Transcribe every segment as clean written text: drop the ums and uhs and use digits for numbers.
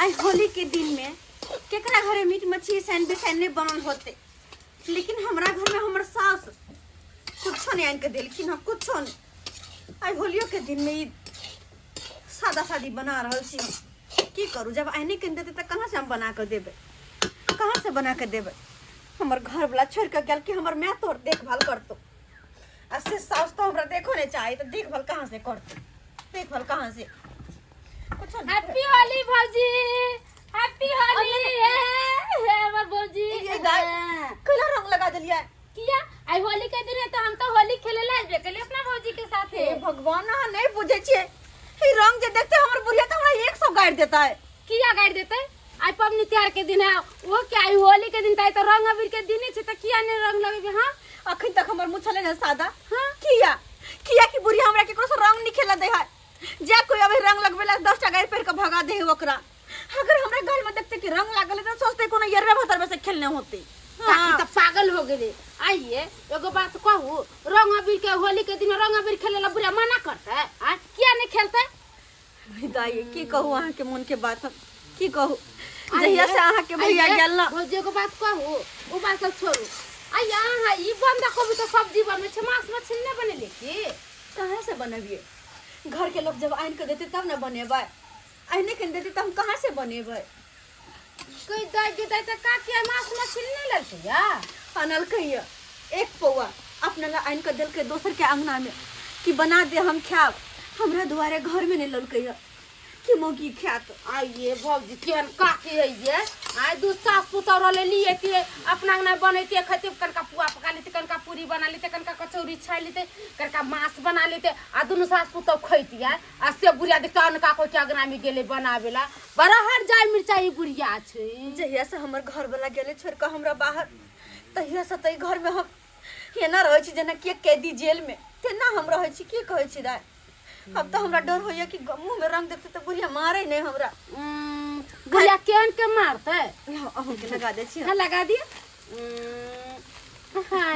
आइ होली के दिन में केकरा घरे मीट मछली सैन बिसैन नहीं बनल होते, लेकिन हमरा घर में हमर सास कुछो नहीं आन के देलखिन हँ, कुछो नहीं। आइ होलियो के दिन में ई सादा सादी बना रहल छी हम। की करू, जब आने के देते तऽ कहाँ से हम बना के देबै, कहाँ से बना के देबै? हमर घर वाला छोड़ के गेल कि हमर माय तोहर देखभाल करतो, आ से सास तो हमरा देखो नहीं चाहे, तो देखभाल कहाँ से करतो, देखभाल कहाँ से? कुछो नहीं। हैप्पी होली भौजी, हैप्पी होली। हे हमर भौजी। ये दाई, कैला रंग लगा देलियै? किया, आई होली के दिन है तो हम तो होली खेले ला आबे केलिए अपना भौजी के साथे। हे भगवान, अहाँ नहीं बुझे छियै, ई रंग जे देखते हमर बुढ़िया तो हमरा 100 गारि देता है। किया गारि देते? आई पबनी त्योहार के दिन है, वो क्या आई होली के दिन त आई तो रंग अबीर के दिन छै, त किया नहीं रंग लगेबे? हां, अखन तक हमर मुँह छलै ने सादा। हां, किया किया कि बुढ़िया हमरा केकरो से रंग नहीं खेला दे है। जा कोई अभी रंग लगबे ला 10 टा गारि पढ़ के भगा दे है ओकरा। अगर हमरा घर में देखते कि रंग लागल है तो सोचते कोनो यरबे भतरबे से खेलने होते। काकी त पागल हो गेले। आइए एगो बात कहू, रंग अबीर के होली के दिन रंग अबीर खेले ला बुढ़िया मना करते? आ किया नहीं खेलते? दाई, की कहू अहाँ के मन के बात, हम की कहू? जहिया से अहाँ के भैया आइए, गेल ना। भौजी एगो बात कहू, ओ बात सब छोड़ू। आइए अहाँ ई बंदा कोबी के सब्जी बनबै छै, मांस मछली नहि बनेले की? कहाँ से बनबियै? घर के लोग जब आनि के देते तब ना बनेबै, आनि के देते तब हम कहाँ से बनेबै? कोई दाई के दाई त काकी आइ मांस मछली नहि लेलकै या? अनलकै या एक पौआ अपना ला आनि के देलकै दोसर के अंगना में कि बना दे हम खायब, हमरा दुआरे घर में नहीं ललकै या कि मौगी खायत। आइए भौजी केहन काकी है ये, आइ दू सास पुतौह रहले लिए कि अपना अंगना बनैते खैते, कनका पुआ पका लेते, कनका पूरी बना लेते, कनका कचौड़ी छानि लेते, कनका मांस बना लेते, आ दुनू सास पुतौह खैतियै। आ से बुढ़िया देखते अनका कोइ के अंगना में गेलै बनाबे ला, बड़ा हर जाय मिरचाई बुढ़िया छै। जहिया से हमर घर वाला गेलै छोड़ के हमरा बाहर, तहिया से तऽ घर में हम एना रहै छी जेना कि कैदी जेल में तेना हम रहै छी। की कहै छी दाइ, अब तऽ हमरा डर होइया कि मुँह में रंग देखते तऽ बुढ़िया मारे नहीं हमरा। बुढ़िया केहन के मारतै? लाउ, अहूँके लगा दै छी। हाँ, लगा दिए। हाँ,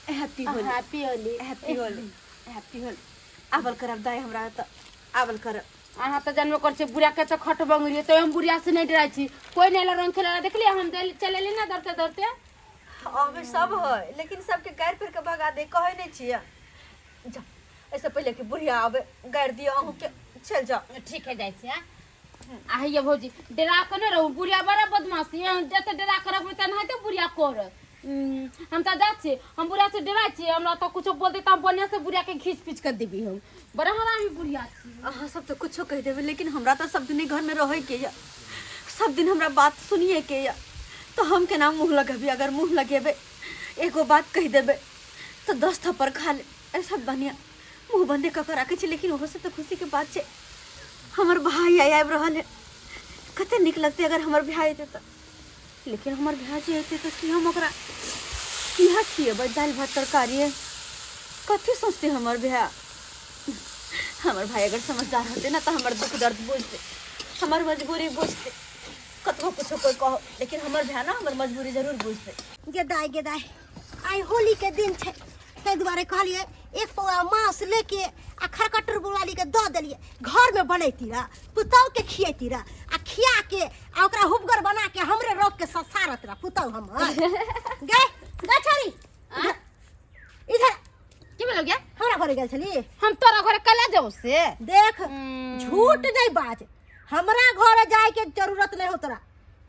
happy Holi. Happy Holi. Happy Holi, happy Holi. आबल करब दाइ, हमरा तऽ आबल करब। अहाँ तऽ जानबे करै छियै बुढ़िया के खट बंगरी, तऽ हम बुढ़िया से नहि डराइ छी। कोइ नहि रंग खेले देखलियै, हम चलेली ना दौड़ते दौड़ते। अबे सब है, लेकिन सबके गारि पढ़ि के भगा दे, कहै नहि छियै। जा, एहिसँ पहिले कि बुढ़िया आबे गारि दिअ अहूँके, चलि जाउ। ठीक है, जाइ छियै। आ हैया भौजी, डरा के नहि रहू, बुढ़िया बड़ा बदमाश यऽ, जते डरा के रखबै तेनाहिते बुढ़िया करत। हम तऽ जाइ छियै, हम बुढ़िया से डराइ छियै, हमरा तऽ कुछो बोलतै तऽ हम बढ़िआँ से बुढ़िया के घीच पीच के देबै, हम बड़ा हरामी बुढ़िया छी। अहाँ सब तऽ कुछो कहि देबै, लेकिन हमरा तऽ सब दिन घरमे रहैके यऽ, सब दिन हमरा बात सुनिएके यऽ, तऽ हम केना मुँह लगेबै? अगर मुँह लगेबै, एगो बात कहि देबै तऽ 10 थप्पड़ खा लेब। ऐसा बढ़िआँ मुँह बन्दे कऽ के राखै छी। लेकिन ओहोसँ तऽ खुशीके बात छै, हमर भाय आइ आबि रहल है, कते नीक लगतै अगर हमर भाय अयतै तऽ। लेकिन हमर भाय जे अयतै तऽ की हम ओकरा किया खिएबै दालि भात तरकारी? कथी सोचतै हमर भाय? हमर भाय अगर समझदार होतै ने तऽ हमर दुख दर्द बुझतै, हमर मजबूरी बुझतै। कतबो कुछो कोइ कहो, लेकिन हमर भाय ने हमर मजबूरी जरूर बुझतै। गे दाइ, गे दाइ, आइ होली के दिन छै, ताहि दुआरे कहलियै एक पौआ मांस लेके आ खरकटर बुआली के दऽ देलियै, घर में बनैती रह, पुतहु के खियैती रह, आ खिया के आ ओकरा हुबगर बना के हमरे रोक के ससारत रह पुतहु हमर। गे गे छड़ी, इधर। की भेलो गे? हमरा घरे गेल छली? हम तोरा घरे कला जाऊ से? देख, झूठ नहीं बाज, हमरा घरे जाए के जरूरत नहीं हो तोरा।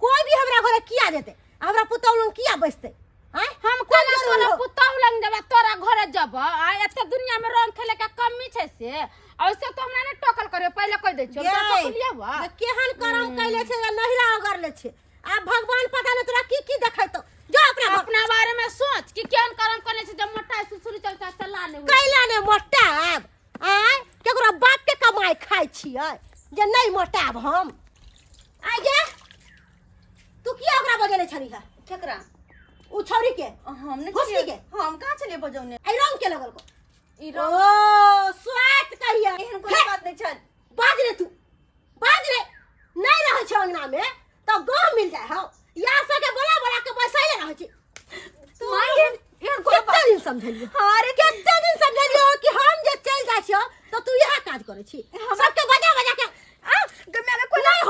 कोई भी हमरा घरे किया जेते? हमरा पुतहु लग किया बैसते? आँय? हम कोन कोना जरूरी तोरा हो? पुतहु लग जब तोरा घरे जब, आ एते दुनिया में रंग खेले के कमी छै से? ऐसे तो हमरा ने टोकल करियो, पहिले कह दै छियो। गे, टोकलियो बा। जे केहन करम कैले छै जे नहिरा ओगरले छै, आब भगवान पता नहीं तोरा की की देखेतो। जो अपना घर। अपना बारे में सोच कि केहन करम करने छै जब मोटा सुसुरी चलता चला ने होई। कैला ने मोटाब? आँय, केकरो बाप के कमाई खाइ छियै जे नहीं मोटाब हम? आइ गे, तू किया ओकरा बजेने छली है? केकरा? उ छौरी के। हम नहि घुसकी छलियै के। हम कहाँ छलियै बजौने? आई रंग के लगल को ई रंग। ओ स्वात कहिया। एहन कोनो बात नहि छल। बाज रे, तू बाज रे। नहीं रहै छै अंगना में तो गाँव मिल जाए हो, यार सबके बोला बोला के बैसाइले रहै छै तू। माय, एहन कोनो कते बात दिन समझेलियो? हाँ रे, कते दिन समझेलियो कि हम जे चलि जाइ छियो तो तू इएह काज करै छी, सबके बजा बजा के आ गम्या में कोई नहीं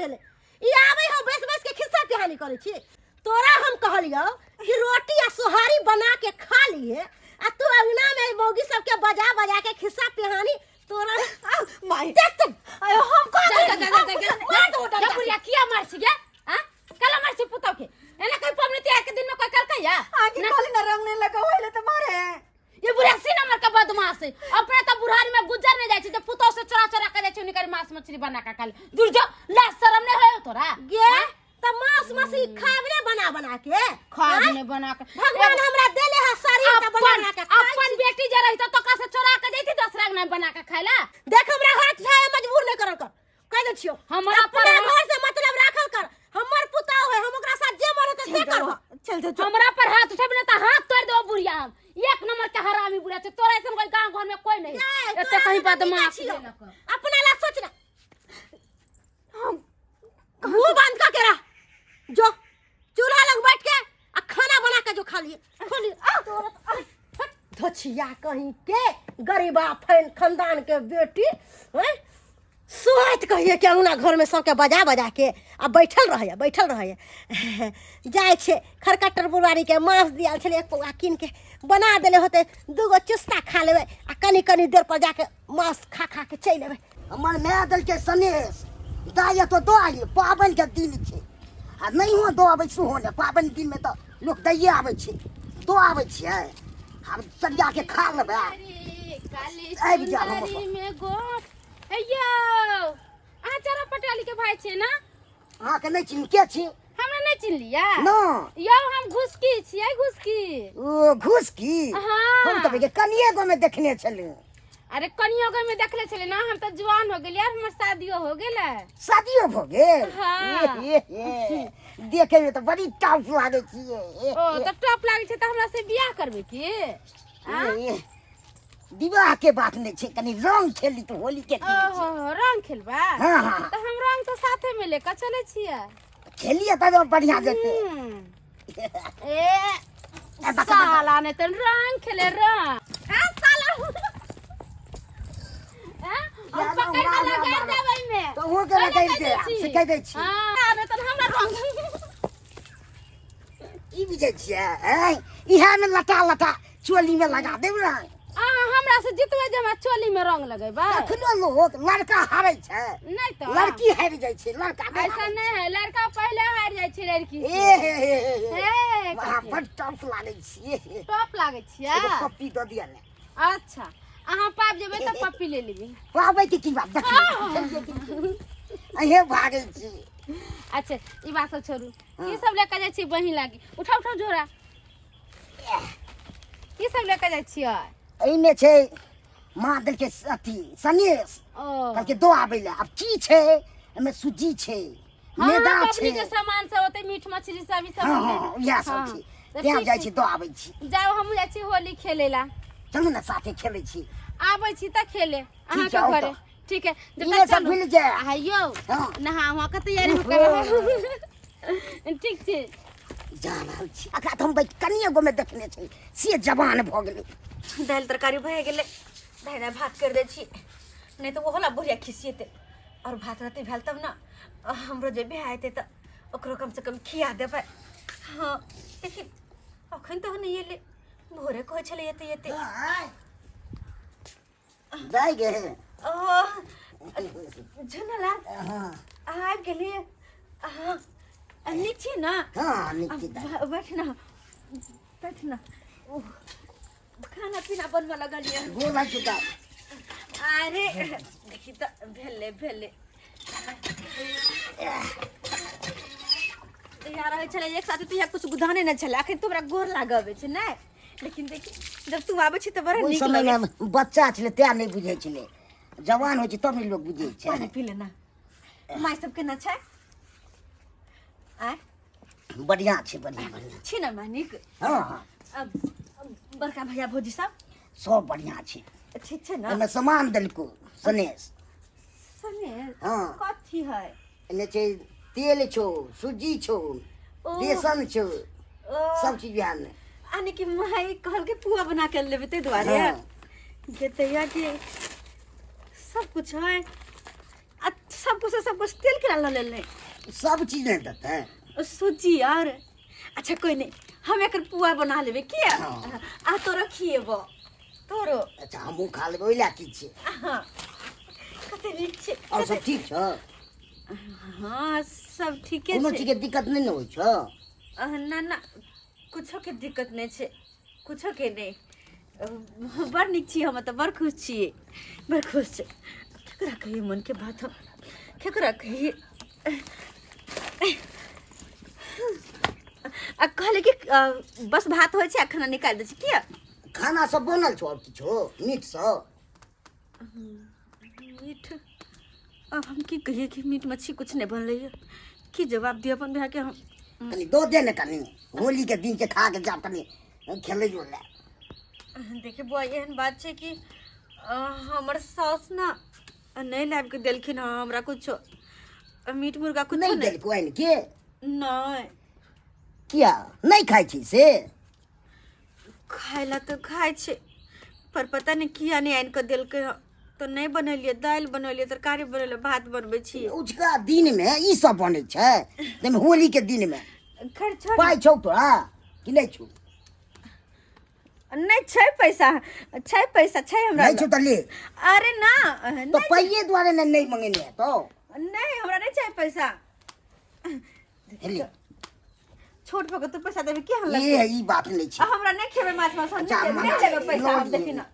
गेलै। ई आबै हो बैस बैस के खिस्सा पिहानी करै छी। तोरा हम कहलियौ कि रोटी आ सोहारी बना के खा लिए आ तू अंगना में मौगी सबके बजा बजा के खिस्सा पिहानी तोरा माई देख तू अयो हम का जा जा जा जा जा जा बुढ़िया किया मार छी गे? हां काला मार छी पुतौ के? एना कोई पबनी तिहार के दिन में कोई कल कहिया आगे कहली ना रंग नहीं लगा होइले त मारे। ये बुढ़िया सी नंबर के बदमाश है। अपने तो बुढ़ारी में गुजर नहीं जाय छै, जे पुतौ से चोरा चोरा के जाय छै उनकर मांस मछली बना के खा ले। दूर जो, लाज शरम नहीं होय तोरा? गे त मांस मछली खाबले बना बना के। खाब ने बना के। भगवान हमरा देले है शरीर त बना बना के खाइ अपन बेटी जे रही तो का से चोरा के जैती दोसरा के नहीं बना के खाइला। देख हमरा हाथ खाए मजबूर नहीं करल कर, कह दे छियो। हमरा अपना पर घर से मतलब राखल कर, हमर पुताव है, हम ओकरा साथ जे मन होते से करब। चल चल चल। हमरा पर हाथ उठेबे ना त हाथ तोड़ देबो बुढ़िया। हम एक नंबर के हरामी बुढ़िया छै, तोरा ऐसन कोई गांव घर में कोई नहीं। ए, एते तोरा कहीं हम बदमाश छियो। लेलक। अपना ला सोच ना, हम मुंह बंद कर के रह, जो चूल्हा लग बैठ के आ खाना बना के जो खा लिए खा लिए। आ, धोछिया कहीं के गरीबा फैन खानदान के बेटी हैं? सोच कहिए कि अंगना घर में सबके बजा बजा के आ बैठल रहैया बैठल रहैया। जाइ छै खरकटर बुआरी के मांस दियाल छलै, एक पौआ कीन के बना देले होते, दूगो चुस्ता खा लेबै आ कनी कनी देर पर जाके मांस खा खा के चलि एबै। हमर माय देलकै सनेश, दाय तो दऽ आइए, पाबनि के दिन छै आ नहियो दऽ अबै सेहो नहि, पाबनि दिनमे तऽ लोक दैये आबै छै, दऽ आबै छियै आब सरिया के खा लेबै। आबि जायब हम अपन। में गोट हे यौ, अहाँ चारा पटियाली के भाई छियै ना? अहाँके नहि चिन्ह के छी? हमरा नहि चिन्हलियै ना। यौ हम घुसकी छियै, घुसकी। ओ घुसकी? हाँ। हम तऽ भैया कनिए गो में देखने छलहुँ। अरे कनियो गो में देखले छलियै ना, हम तऽ जवान हो गेलियै, हमर शादियो हो गेलै। शादियो भऽ गेल? हाँ। ए, ए, ए, देखे में तऽ बड़ी टॉप लागै छियै। ओ तऽ टॉप लागै छै तऽ हमरा से बियाह करबै की? ए, ए, विवाह के बात नहीं छै, कनी रंग खेली तऽ होली के दिन छै। ओहो रंग खेलबा? हाँ, हाँ। तऽ हम रंग तऽ साथे में लेके चलै छियै। खेलिए तब बढ़िया जेतै। ए साला ने तऽ रंग खेले रंग। हाँ साला। हाँ, हम यार, पकड़ के हमरा- लगा हमरा- देबै में। तऽ अहूँ के पहिले लगै कहि दे, दै छी। से कहि दै छी। हाँ, नहि तऽ हमरा रंग। की बुझै छियै? ऐं, इएह में लटा लटा चोली में लगा देब रंग। आ हमरा से जितबै जे हमरा चोली में रंग लगेबै। कखनो लोक लड़का हारै छै नहीं तो लड़की हारि जाइ छै, लड़का नहि ऐसा हारै नहीं है, लड़का पहले हार जाइ छै लड़की छै। से। ए हे हे हे हे। हे, अहाँ कथी? बड टॉप लागै छियै। टॉप लागै छियै? एगो पप्पी दऽ दिअ ने। अच्छा अहाँ पाबि जेबै तऽ पप्पी ले लेबै। पाबै के की बात, देखियौ अहें भागै छी। अच्छा ई बात सब छोड़ू, की सब लेके जाइ छी बहिन लागी? उठाउ उठाउ झोरा। की सब लेके जाइ छियै? एहिमे छै माँ देलकै अथी सनेश, ओ कहलकै दऽ आबै लए। आब की छै एहिमे? सुज्जी छै, हाँ, मैदा पबनी छै, के सामान सब होतै, मीट मछली सब ई सब हाँ होतै। हाँ इएह सब हाँ, छै। तऽ तें ठीक जाइ छै। छी दऽ आबै छी। जाउ, हमहूँ जाइ छी होली खेले ला। चलू ने साथे खेलै छी। आबै छी तऽ खेले अहाँके छै, आउ घरे। तऽ। ठीक है, जब इहे तक सब चलू। मिल जाए। आ यौ हाँ। नहा वहाँ के तैयारी करब। ठीक छै, जा रहल छी। अखन तऽ हम बैठ कनिए गो में देखने छै से जवान भऽ गेलै। दालि तरकारी भए गेलै, दालि भात कर दै छी, नहि तऽ ओहो ला बुढ़िया खिसिएतै। आओर भात रहतै भेल तब ने हमरो जे बियाह हेतै तऽ ओकरो कमसँ कम खिया देबै। हँ लेकिन अखन तऽ नहि एलै, भोरे कहै छलै एतै एतै। दाइ गे। ओ झुनलाल, हाँ। अहाँ आबि गेलियै? अहाँ नीक छी ने? हाँ नीक छी दाइ। बैठ ना बैठ ना। ओह, खाना पीना बनबऽ लगलियै? गोर लागै छी दाइ। अरे देखी तऽ भेलै भेलै। जहिया रहै छलै एक साथे तहिया कुछ गुदाने नहि छलै, अखन तऽ हमरा गोर लागऽ अबै छै नहि, लेकिन देखी जब तू आबै छी तऽ बड़ा ओहि नीक समयमे लगै छै। बच्चा छलै तें नहि बुझै छलै, जवान होइ छै तब ने लोक बुझै छै। पानि पी लेना। माय सब केना छै? आँय बढ़िआँ छै, बढ़िआँ बढ़िआँ छी ने माय नीक? हाँ हाँ। अब बड़का भैया भौजी सब सब बढ़िआँ छै। ठीक छै ने? एहिमे सामान देलको सनेश। सनेश? हाँ। कथी है? एने छै तेल छौ, सूजी छौ, ओ। बेसन छौ, ओ। सब चीज वएह मे। आने कि माय कहलकै पुआ बना के लेबै ताहि दुआरे। हाँ। जे तैया के सब कुछ है आ सब कुछ सब कुछ तेल केना लऽ लेले सब चीज नहि देतै सूजी और अच्छा कोई नहीं हम एकर पुआ बना लेबे किया हाँ। आ तोरो खिएबो तोरो अच्छा हमहूँ खा लेबै ओहि लए की छै हाँ कते नीक छै आओर सब ठीक छौ हाँ सब ठीके कोनो छै चीजके दिक्कत नहि ने होइ छौ ना ना कुछो के दिक्कत नहि छै कुछो के नहि बड़ नीक छी हम तऽ बड़ खुश छियै बड़ खुश छै केकरा कहियै मनके बात हम केकरा कहियै आ कहले कि बस भात होइ छै आ खाना निकालि दै छै किया खाना सब बनल छौ आओर किछो मीट सब मीट अब हम की कहिए कि मीट मच्छी कुछ नहीं बनलै है की जवाब दिअ अपन भाई के हम कनि दऽ दे ने कनि होली के दिन के खा के जाब कनि खेलैयो लए देखिए बुआ एहन बात छै कि हमर साउस ना नहीं लाबि के देलखिन हँ हमरा कुछो मीट मुर्गा कुछो नहि नहीं देलको आनि के नहीं किया नहि खाइ छी से खाय ला तऽ खाय छै पर पता नहि किया नहि आनि कऽ देलकै हँ तऽ नहि बनेलियै दालि बनेलियै तरकारी बनेलियै भात बनबै छियै उचका दिनमे ई सब बनै छै ताहिमे होलीके दिनमे खैर छोड़ पाइ छौ तोरा कि नहि छौ नहि छै पैसा छै पैसा छै हमरा नहि छौ तऽ ले अरे ना तऽ नहि पाइए दुआरे ने नहि मंगेने हेतौ नहि हमरा नहि चाही पैसा हे ले छोट भऽ कऽ तू पैसा देबी की हम ये ई बात नहि छै हमरा नहि खेबै माछ मांस हम अच्छा, नहि मना लेबै पैसा हम लऽ देखी ना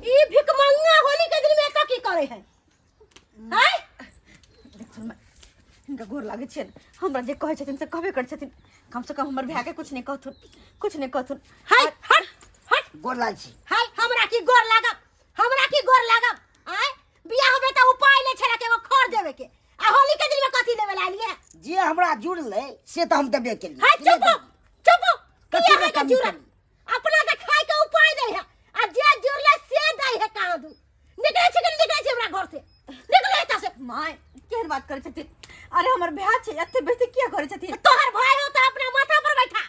ई भिखमंगा होली के दिन में एतऽ की करे है हैं देखथुन माय, हिनका गोर लागै छियनि हमरा जे कहै छथिन से कहबे करै छथिन कम से कम हमर भायके कुछ नहि कहथुन कुछ नहि कहथुन हाय हट हट गोर लागै छी हाय हमरा की गोर लागब हमरा की गोर लागब आय बियाह में तऽ उपाय नहि छला के एगो खर देवे के आ होली के दिन में कथी लेवे ला आलिए जे हमरा जुड़लै से तऽ हम देबे केलियै हाय कि नहि चुप देलियै? चुप कथी की के अहाँ के कमी जुड़ल करी? अपना के खाय के उपाय नहीं है आ जे जुड़ले से दै है कहाँ दू निकले छी कि नहीं निकले छी हमरा घर से निकले एतऽ से माय केहन बात करै छथिन अरे हमर भाय छै एते बेइज्जती किया करै छथिन तोहर भाई हो तो अपना माथा पर बैठा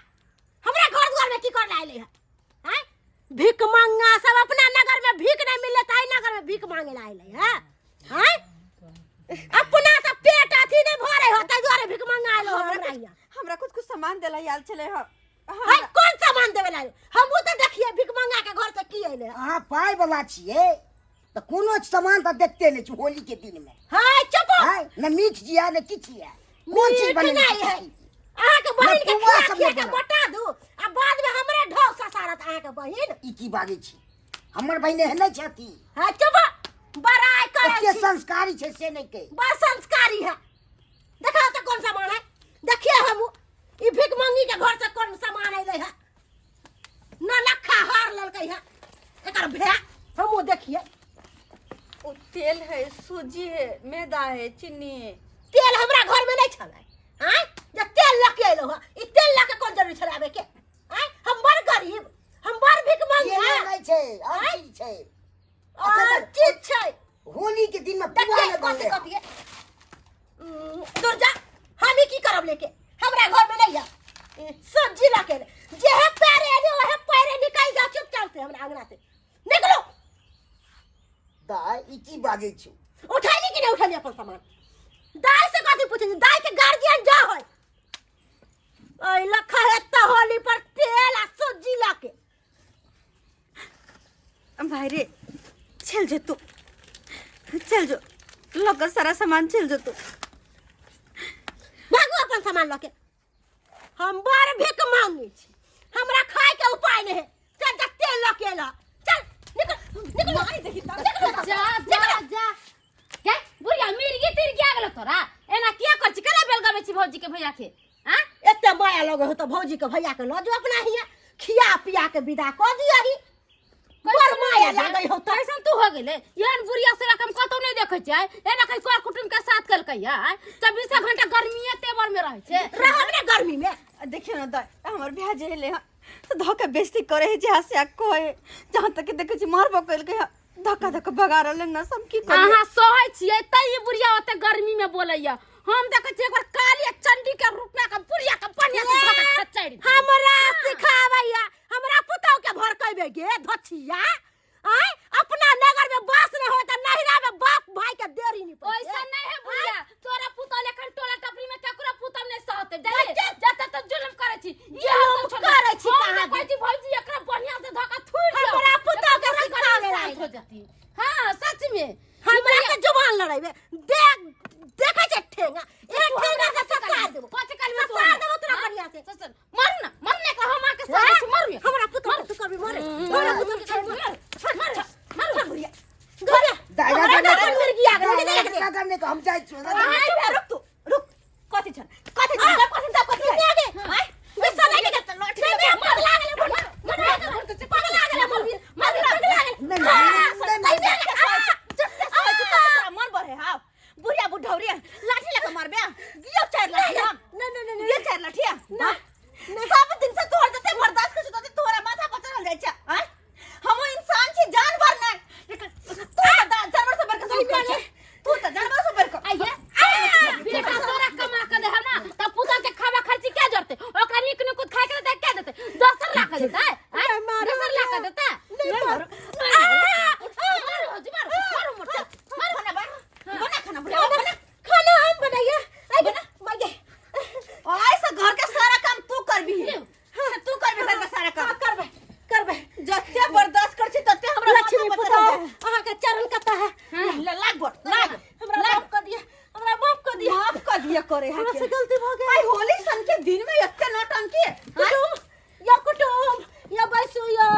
हमरा घर द्वार में की कर ला आइले है आँय? भीख मांगा सब अपना नगर में भीख नहीं मिले ताई नगर में भीख मांगे ला आइले है आँय? अपना तो पेट अथी नहीं भरे हो ताई दुआरे भीख मांगा आइलो हमरा हमरा कुछ हियाँ हमरा कुछ कुछ सामान देला आयल छलै हँ हाय कौन सामान देवे ला हमहू तो देखिए भीख मांगा के घर से की अइले अहाँ पाइ वाला छियै तऽ कोनो सामान तऽ देखते नहि छी होली के दिन में हाय चुप आँय ने मीठ जिया ने किछु जिया कोन चीज मीठ बनेने नहीं है छी? अहाँ के बहिन के ने पुआ खिया सब खिया ने के बनल। मोटा दू आ बाद में हमरे ढोक ससारत अहाँ के बहिन ई की बाजै छी हमर बहिन एहन नहि छथि हाय चुप बड़ाई करै कते छी संस्कारी छै से नहि कहि बड़ संस्कारी है देखा तो कौन सामान है देखिए हम ई भीख मंगी के घर से कौन सामान अइले है न लखा हार ललकै है एकर भै हमहूँ देखिए ओ तेल है सूजी है मैदा है चीनी है तेल हमरा घर में नहीं छलै आँय जे तेल लऽ के अयलहुँ हँ ई तेल लऽ के कोन जरूरी छलै आबे के आँय हम बड़ गरीब हम बड़ भीख तेलो मंगा नहि छै और चीज छै और चीज छै होली के दिन में पुआ देखिए नहि कथी बनलै कथी है दूर जा हम ही की करब लेके हमरा घर में नहीं है सब्जी लके जे है पैरे एली ओहे पैरे निकल जाओ चुपचाप से हमरा अंगना से निकलो दाय ई की बाजै छौ उठैली कि नहीं उठैली अपन सामान दाई से कथी पूछै छी? दाई के गार्जियन जा है ओइ लखा है होली पर तेल आ सब्जी लके भाई रे चल जो तू चल जो लग सारा सामान चल जो तू भागू अपन सामान लके हम बड़ भीख मांगे छी हमरा खाय के उपाय नहीं है चल जा तेल लके एला चल निकल निकल माय देखी त निकल जा जा जा के बुढ़िया मिर्गी तिर्गी आ गेलो तोरा एना किया कर छी केना बेल गबै छी भौजी के भैया के आ एते माया लगे हो तो भौजी के भैया के लऽ जो अपना हिया खिया पिया के विदा कऽ दियही बड़ माया लागे हो तो कैसन तू हो गेले एहन बुढ़िया से रकम कतौ नहीं देखै छै एना कहीं कर कुटुम के साथ केलकै है चौबीसो घंटा गर्मीए तेवर में रहै छै रहब ने गर्मी में देखियो ना दाई हमर भैया जे एले हँ तऽ धोखा बेइज्जती करे है जहाँ से कहे जहाँ तक के देखै छी मारबो केलकै हँ धक्का धक्का भगा रहल ना सब की करियै अहाँ सहै छियै तै ई बुढ़िया ओते गर्मी में बोलैया हम देखै छियै एक बार काली आ चंडी के रूप में के बुढ़िया के बढ़िया से धऽ के खच्चैड़ दियै। हमरा सिखाबैया हमरा पुतहु के भड़केबे गे धोछिया आय अपना नगर में बास नहीं होता नहिरा में बाप भाई के देरी नहीं पड़ते। ओइसा नहीं है बुढ़िया तोरा पुतौ लेखन टोला टपरी में केकरो पुतौ नहीं सहते जाए जते तो जुल्म करै छी ये जुल्म हम तो करै छी हम कहाँ तो कहै छी भौजी एकरा बढ़िया से धोखा थुइ दियौ हमरा पुतौ के एकरा सिखावे शांत आयल। हो जाती हां सच में हमरा से जुबान लड़ेबे देख देखै छै ठेंगा एक ठेंगा से ससार देबो कथी करबे तू ससार देबो तोरा बढ़िया से ससुर मर ना मर ने हम आके सरे छी मरू हमरा पुतौ के तू कभी मरे हमरा पुतौ के कभी मरे मर मर बुढ़िया घरे दाइ हमरा दाइ डर मिर्गी आ गेलै देख देख दाइ नहि हम जाइ छियौ दाइ आय बे, रुक तू रुक कथी छन कथी छन जब कथी तब कथी है आय गुस्सा लागि गेल लौट नहीं नहीं पगला गेलै पगला गेलै पगला गेलै मर पगला गेलै नहि नहि नहि मन बढ़े हाव बुढ़िया बुढ़ौरी लाठी लगा मारबे दियो चार लाठी हम नहीं नहीं नहीं दियो चार लाठी ना सब दिन से तोहर जते बर्दाश्त कर तते तोहरा माथा पर चढ़ल जाइ छै आय हम इंसान छी जानवर नै लेकिन तू त जानवर से बढ़ के शुरू करै छै तू त जानवर से बढ़ के आइए बेटा तोरा कमा के दे ना त पुतौ के खावा खर्ची के जरते ओकरा नीक नुकुत खाए के देते के देते दोसर ला के देते आय दोसर ला के देते नहीं मारो मारो भौजी मारो मारो मोर चल खाना बना बना खाना बुढ़िया बना खाना हम बनाइए आई बना मागे ऐसा घर के सारा काम तू करबी तू करबी घर के सारा काम करबे करबे जते बर्दाश्त कर छी तते हमरा लक्ष्मी माथा पर पुतौ चढ़ल जाय। अहाँ के चरण कता है ले, लाग बोल लाग हमरा माफ कर दिया हमरा माफ कर दिया माफ कर दिया करे है हमरा से गलती भ गेल आई होली सन के दिन में एते नौटंकी कुटुम या कुटुम या बैसू या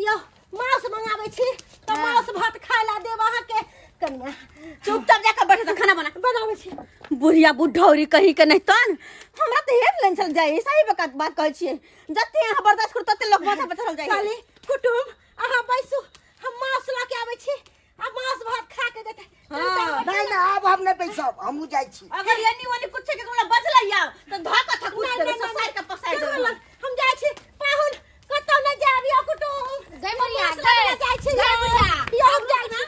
या मांस मंगाबै छी तऽ मांस भात खाय ला देब अहाँके कनिया चुपचाप जाकर बैठ त खाना बना बनाबै छी बुढ़िया बुढ़ौरी कहीं के नहीं तन हमरा तऽ हेर लेन चल जाए सही बात बात कहै छियै जते अहाँ बर्दाश्त करू तते लोग माथा पर चढ़ल जाए काली कुटुम अहाँ बैसू हम मांस लऽ के आबै छी आ मांस भात खा के देते हाँ। नहि नहि आब हम नहि बैसब हमहूँ जाइ छी अगर एनी ओनी कुछ के हमरा बचलै आव तऽ धऽ के थकुच देबै ससार के पसार देबै हम जाइ छी पाहुन कतौ नहि जायब यौ कुटुम गै बुढ़िया मांस लऽ के जाइ छी गै बुढ़िया यौ हम जाइ छी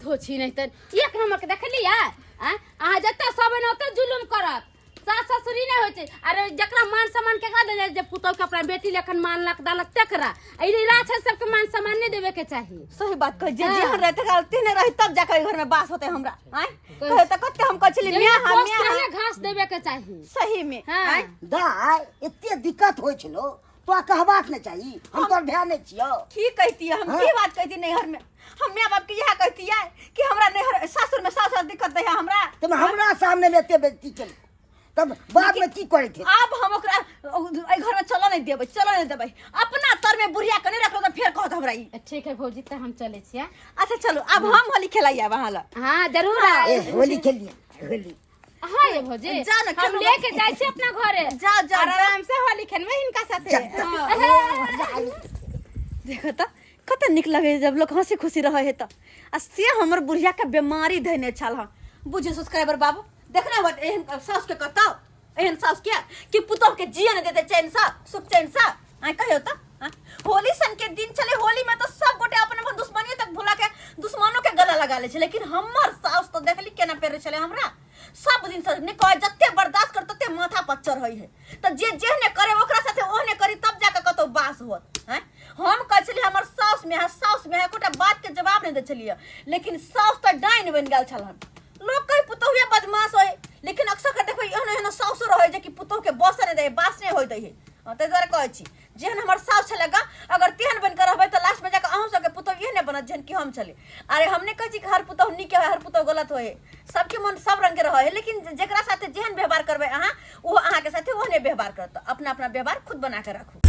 धोछी नहीं तन एक नंबर के देखलियै आँय अहाँ जते सब ओते जुलुम करत सास ससुरी नहि होइ छै अरे जकरा मान सम्मान केकरा देल जाइ छै? जे पुतोह के अपना बेटी लेखन मानलक दालक तकरा आ ई राक्षस सबके मान सम्मान नहि देबे के चाही सही बात कहै जे हाँ। जेहन रहते काल तेहने रही तब जाके घर में बास होते हमरा आँय कहे तऽ कते हम कहै छली जहिना म्या पोस म्या तेहने घास देबे के चाही सही में हाँ। आँय दाइ एते दिक्कत होइ छलो तोरा कहबाक नहि चाही हम तोर भाय नहि छियौ की कहती हम हाँ? की बात कहती नैहर में हम माय बाप के इएह कहती है कि हमरा नैहर सासुर में सास दिक्कत दै है हमरा तब हमरा सामने में एते बेइज्जती केलको तब बाद में की करे थे आब हम ओकरा एहि घर में चलऽ नहि देबै चलऽ नहि देबै अपना तर में बुढ़िया के नहि रखलो तऽ फेर कहत हमरा ई ठीक है भौजी तऽ हम चलै छियै अच्छा चलू आब हम होली खेलाइ आब अहाँ लग हाँ जरूर ए आएब। होली खेलिए होली हाँ ये भौजी जा ना, हम खेलो। लेके जाइ छी अपना घरे जाओ जाओ और जाओ। आराम से होली खेलबै हिनका साथे देखो तऽ कते नीक लगे जब लोग हंसी खुशी रहे है तऽ आ से हमर बुढ़िया के बीमारी धैने छल हँ बुझे सब्सक्राइबर बाबू देखने होत एहन साउस के कतौ एहन साउस के कि पुतोह के जिए न देते चैन से सुख चैन से आय कहियो तऽ आँय? होली सन के दिन छले होली में तो सब गोटे अपन अपन दुश्मनी तक भुला के दुश्मनों के गला लगा ले छले लेकिन हमर साउस तो देखली केना पेरे छले हमरा सब दिन से ने कहे जते बर्दाश्त कर तते माथा पर चढ़ै है तऽ जे जेहने करे ओकरा साथे ओहने करी तब जाके कतौ बास होत हैं हम कहै छलियै हमर साउस में है साउस में है एकोटा बात के जवाब नहि दै छलियै लेकिन साउस तऽ डाइन बनि गेल छल हन लोग कहे पुतोहुए बदमाश होय लेकिन अक्सर के देखबै एहन एहन साउसो रहै जे कि पुतोह के बस नहि दै बास नहि होय दै है ताहि दुआरे कहै छी जेहन हमर साउस छलै गा अगर तेहन बनि कऽ रहबै तऽ लास्टमे जाकऽ अहूँ सबके पुतोह एहने बनत जेहन कि हम छलै अरे हम नहि कहै छी कि हर पुतोह नीक है हर पुतोह गलत होय सबके मन सब रंग के रहै है लेकिन जेकरा साथे जेहन व्यवहार करबै अहाँ ओहो अहाँके साथे ओहने व्यवहार करत अपना अपना व्यवहार खुद बना के राखू।